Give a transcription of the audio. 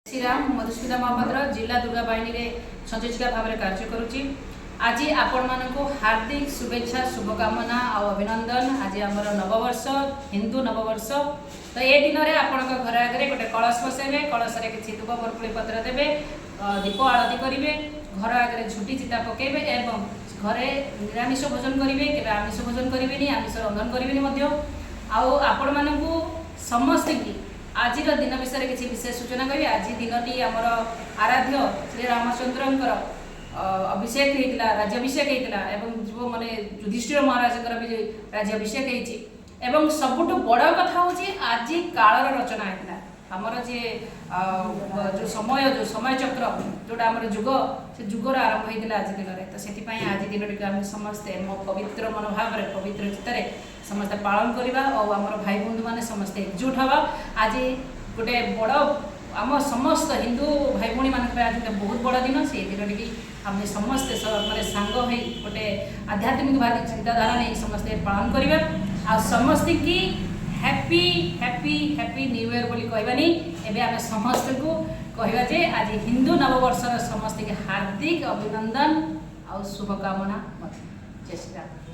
ଶ୍ରୀରାମ। ମୁଁ ମଧୁସ୍ମିତା ମହାପାତ୍ର, ଜିଲ୍ଲା ଦୁର୍ଗା ବାହିନୀରେ ସଂଯୋଜିକା ଭାବରେ କାର୍ଯ୍ୟ କରୁଛି। ଆଜି ଆପଣମାନଙ୍କୁ ହାର୍ଦ୍ଦିକ ଶୁଭେଚ୍ଛା, ଶୁଭକାମନା ଆଉ ଅଭିନନ୍ଦନ। ଆଜି ଆମର ନବବର୍ଷ, ହିନ୍ଦୁ ନବବର୍ଷ। ତ ଏ ଦିନରେ ଆପଣଙ୍କ ଘର ଆଗରେ ଗୋଟେ କଳସ ବସାଇବେ। କଳସରେ କିଛି ଦୁବ ବରକୋଳି ପତ୍ର ଦେବେ, ଦୀପ ଆଳତି କରିବେ, ଘର ଆଗରେ ଝୋଟି ଚିତା ପକାଇବେ ଏବଂ ଘରେ ନିରାମିଷ ଭୋଜନ କରିବେ। କେବେ ଆମିଷ ଭୋଜନ କରିବେନି, ଆମିଷ ରନ୍ଧନ କରିବେନି ମଧ୍ୟ। ଆଉ ଆପଣମାନଙ୍କୁ ସମସ୍ତଙ୍କୁ ଆଜିର ଦିନ ବିଷୟରେ କିଛି ବିଶେଷ ସୂଚନା କହିବି। ଆଜି ଦିନଟି ଆମର ଆରାଧ୍ୟ ଶ୍ରୀ ରାମଚନ୍ଦ୍ରଙ୍କର ଅଭିଷେକ ହେଇଥିଲା, ରାଜ୍ୟାଭିଷେକ ହେଇଥିଲା ଏବଂ ଯେଉଁ ମାନେ ଯୁଧିଷ୍ଠିର ମହାରାଜଙ୍କର ବି ରାଜ୍ୟାଭିଷେକ ହେଇଛି। ଏବଂ ସବୁଠୁ ବଡ଼ କଥା ହେଉଛି, ଆଜି କାଳର ରଚନା ହେଇଥିଲା। ଆମର ଯିଏ ଯେଉଁ ସମୟ ଚକ୍ର, ଯେଉଁଟା ଆମର ଯୁଗ, ସେ ଯୁଗର ଆରମ୍ଭ ହେଇଥିଲା ଆଜି ଦିନରେ। ତ ସେଥିପାଇଁ ଆଜି ଦିନଟିକୁ ଆମେ ସମସ୍ତେ ମୋ ପବିତ୍ର ମନୋଭାବରେ, ପବିତ୍ର ଚିତ୍ତରେ ସମସ୍ତେ ପାଳନ କରିବା ଆଉ ଆମର ଭାଇ ବନ୍ଧୁମାନେ ସମସ୍ତେ ଏକଜୁଟ ହେବା। ଆଜି ଗୋଟେ ବଡ଼, ଆମ ସମସ୍ତ ହିନ୍ଦୁ ଭାଇ ଭଉଣୀମାନଙ୍କ ପାଇଁ ଆଜି ଗୋଟେ ବହୁତ ବଡ଼ ଦିନ। ସେଇ ଦିନଟିକି ଆମେ ସମସ୍ତେ ମାନେ ସାଙ୍ଗ ହୋଇ, ଗୋଟେ ଆଧ୍ୟାତ୍ମିକବାଦୀ ଚିନ୍ତାଧାରା ନେଇ ସମସ୍ତେ ପାଳନ କରିବା। ଆଉ ସମସ୍ତଙ୍କୁ happy happy happy new year ବୋଲି କହିବାନି, ଏବେ ଆମେ ସମସ୍ତଙ୍କୁ କହିବା ଯେ ଆଜି ହିନ୍ଦୁ ନବବର୍ଷର ସମସ୍ତଙ୍କୁ ହାର୍ଦ୍ଦିକ ଅଭିନନ୍ଦନ ଆଉ ଶୁଭକାମନା ମଧ୍ୟ। ଜୟ ଶ୍ରୀରାମ।